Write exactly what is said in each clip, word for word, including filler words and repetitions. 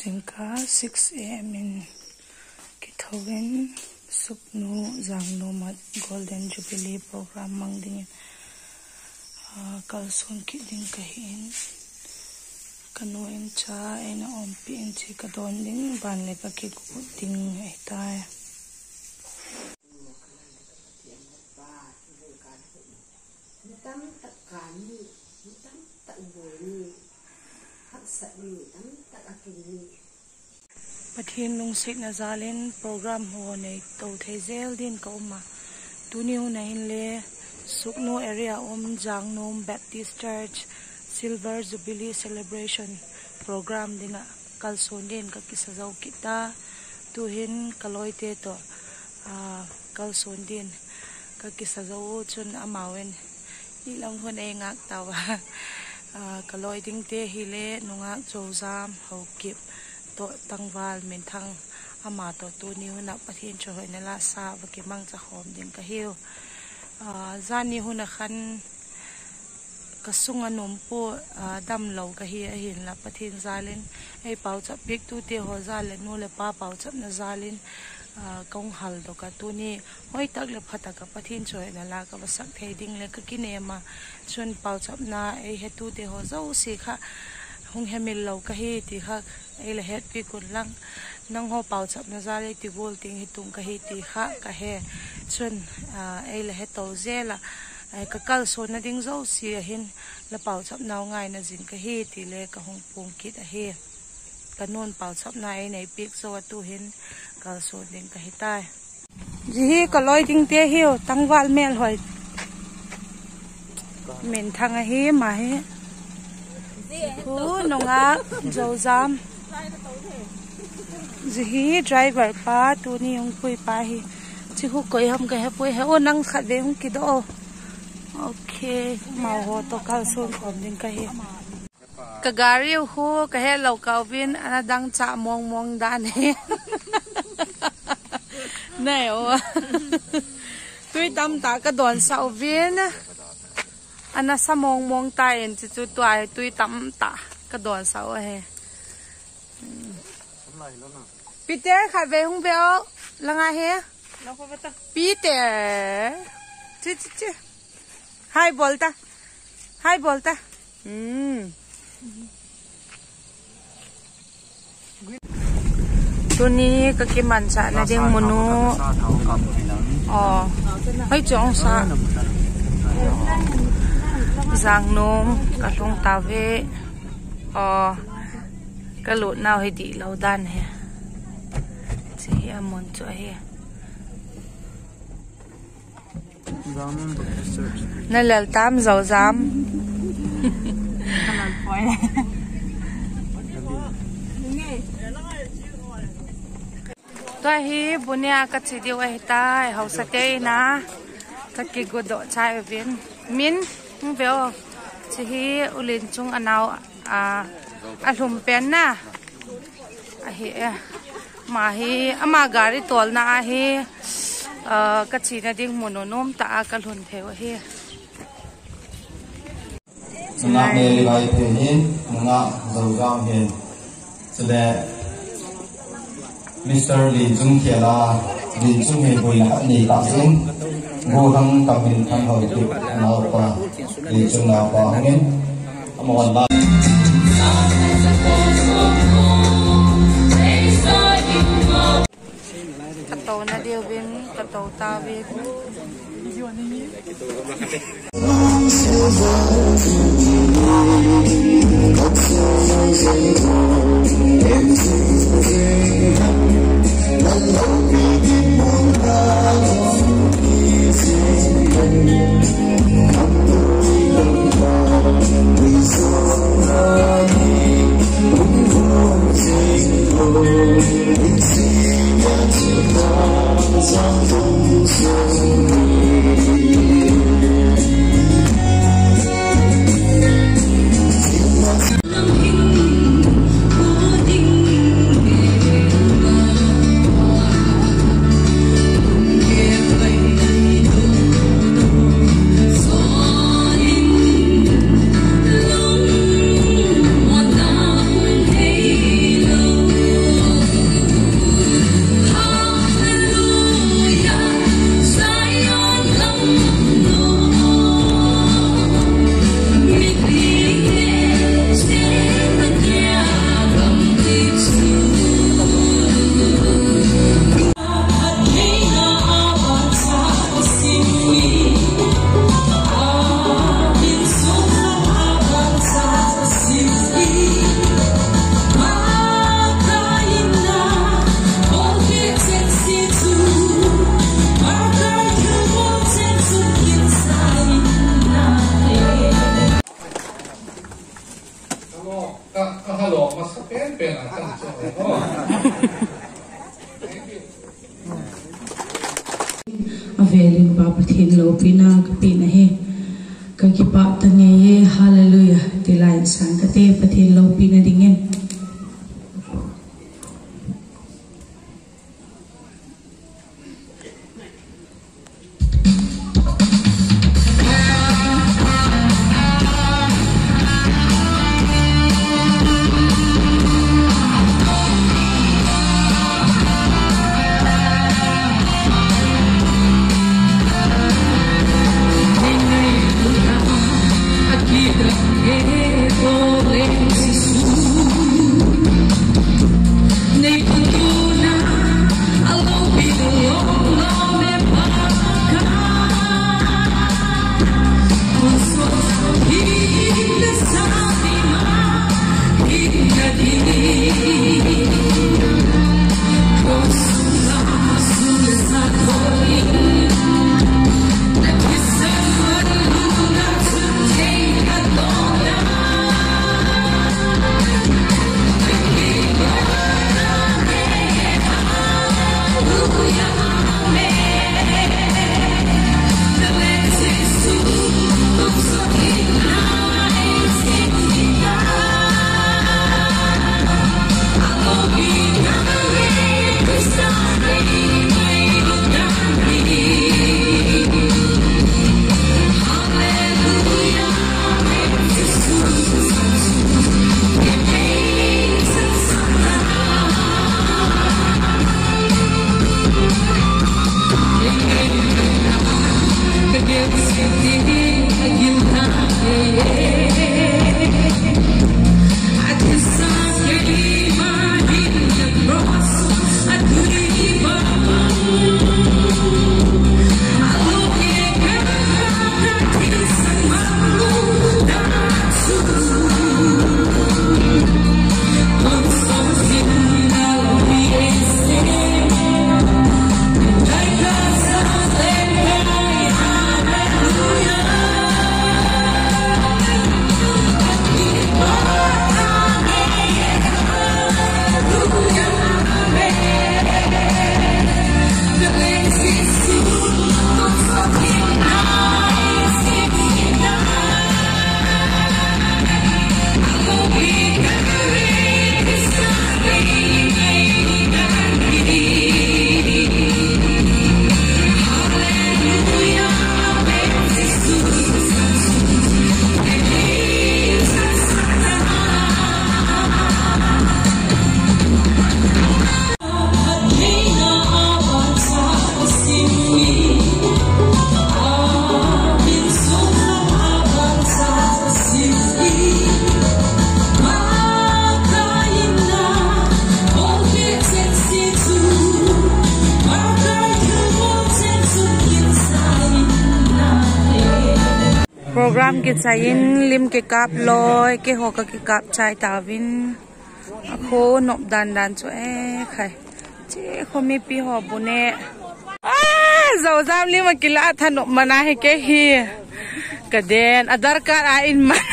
Zingkal six A M in kitho in Suknu Jangnom ah Golden Jubilee program mang dingin, ah, kalsuan kit ding ka hi in, ka nu in cha ei na awmpi in chi ka dawn ding ban leh ka kigut ding ahi tai. Pathian lungsiatna jal in program haw nei to thei zel din ka um a. Tuni hun ah inle Suknu area um Jangnom Baptist Church Silver Jubilee Celebration program ding ah kalsuan din ka kisa zo kit a. Tu'hin ka lawite tawh, ah, kalsuan din ka kisa zo u chun amau in i lam hun ei ngâk tau a. Ah, ka lawi dingte hile nungâk Zozam Haokip tawh tangval Minthang, ama tawh tuni hun ah Pathian chawihoina la sa va kimangcha khawm ding ka hiu. Ah, zani hun ah khan ka sung a nuam pua, ah, damlo ka hi ahinla Pathian jal in ei pauchap piaktute haw jal leh nu leh pa pauchapna jal in, ah, ka hung haldok a tuni hoi tak leh pha tak ah Pathian chawihoina la ka va sak thei ding leh ka kinêm a. Chun pauchapna ei hetute haw zosia kha hung hemil lo ka hi ti kha ei la hetpiak unlang, nanghaw pauchapna jal ei ti gual tiang hi tung ka hi ti kha ka he. Chun, ah, ei la he to zel ah, eh, ka kalsuanna ding zosia hin la pauchapnau ngaina zing ka hi ti le ka hung puang kit ahi. Ka nu'n pauchapna ei nei piak zo a tu'hin kalsuan ding ka hi tai. Zia hi ka lawi dingte hiu, tangval mêlhoi Minthang ahi, ama hi. Khu nungâk Zozam. Zia hi driver pa, tuni hung pui pa hi. Chi khu koi ham ka he puai, he aw, nang khatvei hung kido. Ok, amau haw tawh kalsuan khawm ding ka hi. Ka gari khu ka hetlo kau vin, ana dangcha mawngmawng dan hi. Nei aw. Tui tamtah ka dawnsak uvin, ana sa mawngmawng ta in, chi chu tua hi tui tamtah ka dawnsak u ahi. Peter, khatvei hung ve aw, la nga hi. Peter. Chi, chi, chi. Hi bol ta. Hi bol ta. Tuni ka kimanchahna ding mun u. Aw. Hoi chu ong sa. Jangnom ka lhung ta ve. Aw. Ka lutnau hi dihlo dan hi. Chi hi a mun chu ahi. Na lel tam Zozam. Tua hi bu nia ka chi diu ahi tai, hausate in a ka kigudoh chai uvin. Min, hung ve aw. Chi hi U Linchung a nau, a, a lhum pen na. Ahi e. Ama hi, ama gari tawlna ahi, ah, ka china ding mun u nuam tak a ka lhun thei u ahi. Nungak Mary Vaiphei hin, nungak Zozam hin. Chule Mister Linchung Khial a, Linchung hi buaina khat nei tak zing, Gothang Kam Minthang Haokip naupa, Linchung naupa hung in, a mawn la. Ka tona diu vin, ka to ta vin. A vêl in Pa Pathian lopina ka piakna hi ka kipâk ta ngei e, Hallelujah ti lai in sâng ka ti, Pathian lopina dingin. Program kichai in lim kikâp lawi, keihaw ka kikâp chai tau in, a khaw nop dan dan chu e khai. Chi khaw mipi haw bu ne. A, Zozam lim a kila thanop man ahi kei hi. Ka den, Aadhaar card a in man.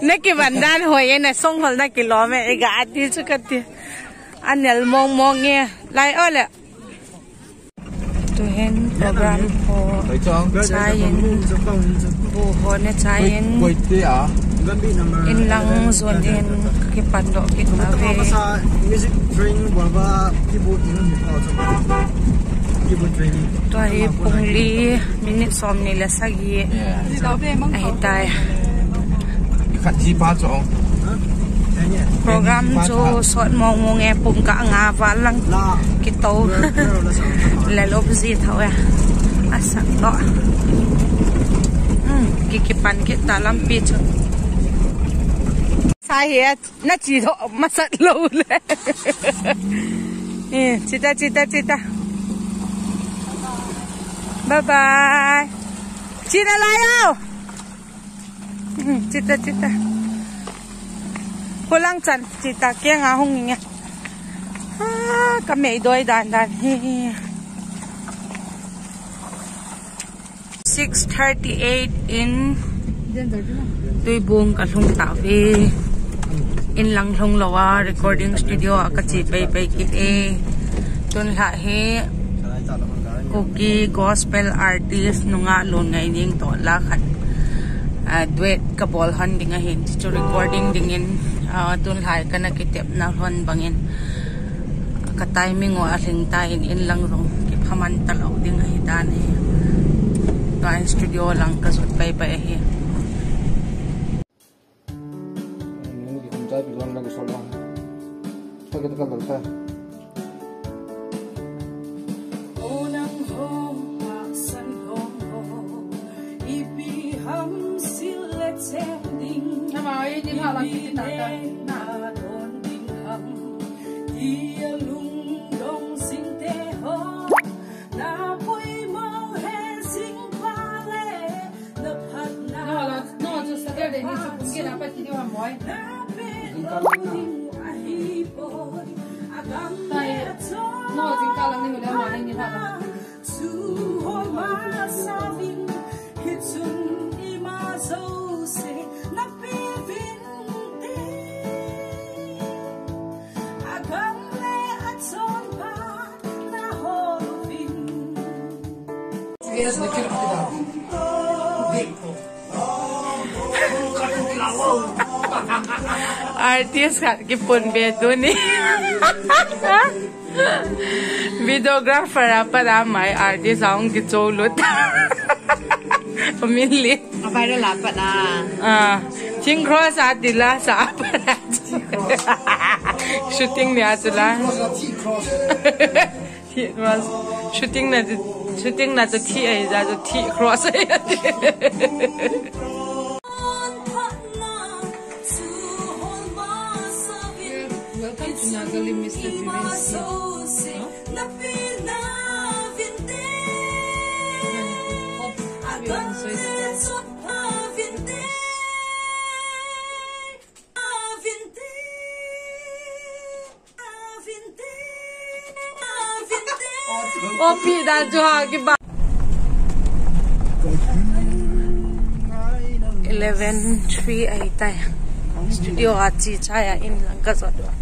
Na kivan dan hoi e, na songholna kilawm e, i ga ti chu ka ti. A nel mawng mawng e. Lai aw leh. Tuhin program haw chai in, bu haw ne chai in, inlang zuan dingin ka kipandok kit ta ve. Tua hi pung li minute sawmni le sagi ahi tai. Program chu sawt mawng mawng e, pung kua nga val lang kito. Lelop zi tho e. A sak tawh. Ki, kipan kit ta lampi chu. Sa hi a, na chi tho masat lo le. Chi ta, chi ta, chi ta. Bye bye. Chi na lai o. Chi ta, chi ta. Khulang chan chi ta kiang a hung ing e. Ka meidawi dan dan hi. Six thirty eight in Tuibuong ka lhung ta ve. In lang hlung lo a recording studio ah ka chia pei pei kit e. Tunlai hi Kuki gospel artist nungak Lunngai Niangtawh la khat, duet ka bawl hon ding ahin, chu recording dingin, tunlai ka na kitepna hon bangin ka timing uh a hling ta in, in lang zong kiphaman talo ding ahi dan hi. Tua in studio lang ka zot pei pei ahi. Artist khat kipun be tuni. Videographer a pat a mai artist a hung kicholut. Min li. A viral a pat a. Thing cross a ti la sa a pat a. Shooting ni a chu la. Shooting na chu, shooting na chu thi ahi za chu thi cross ahi. Welcome to Nagalim, Mister Viren Singh. Opi dan chu ha kiba. Eleven three ahi tai. Studio a chia chai a in lang ka zot ua.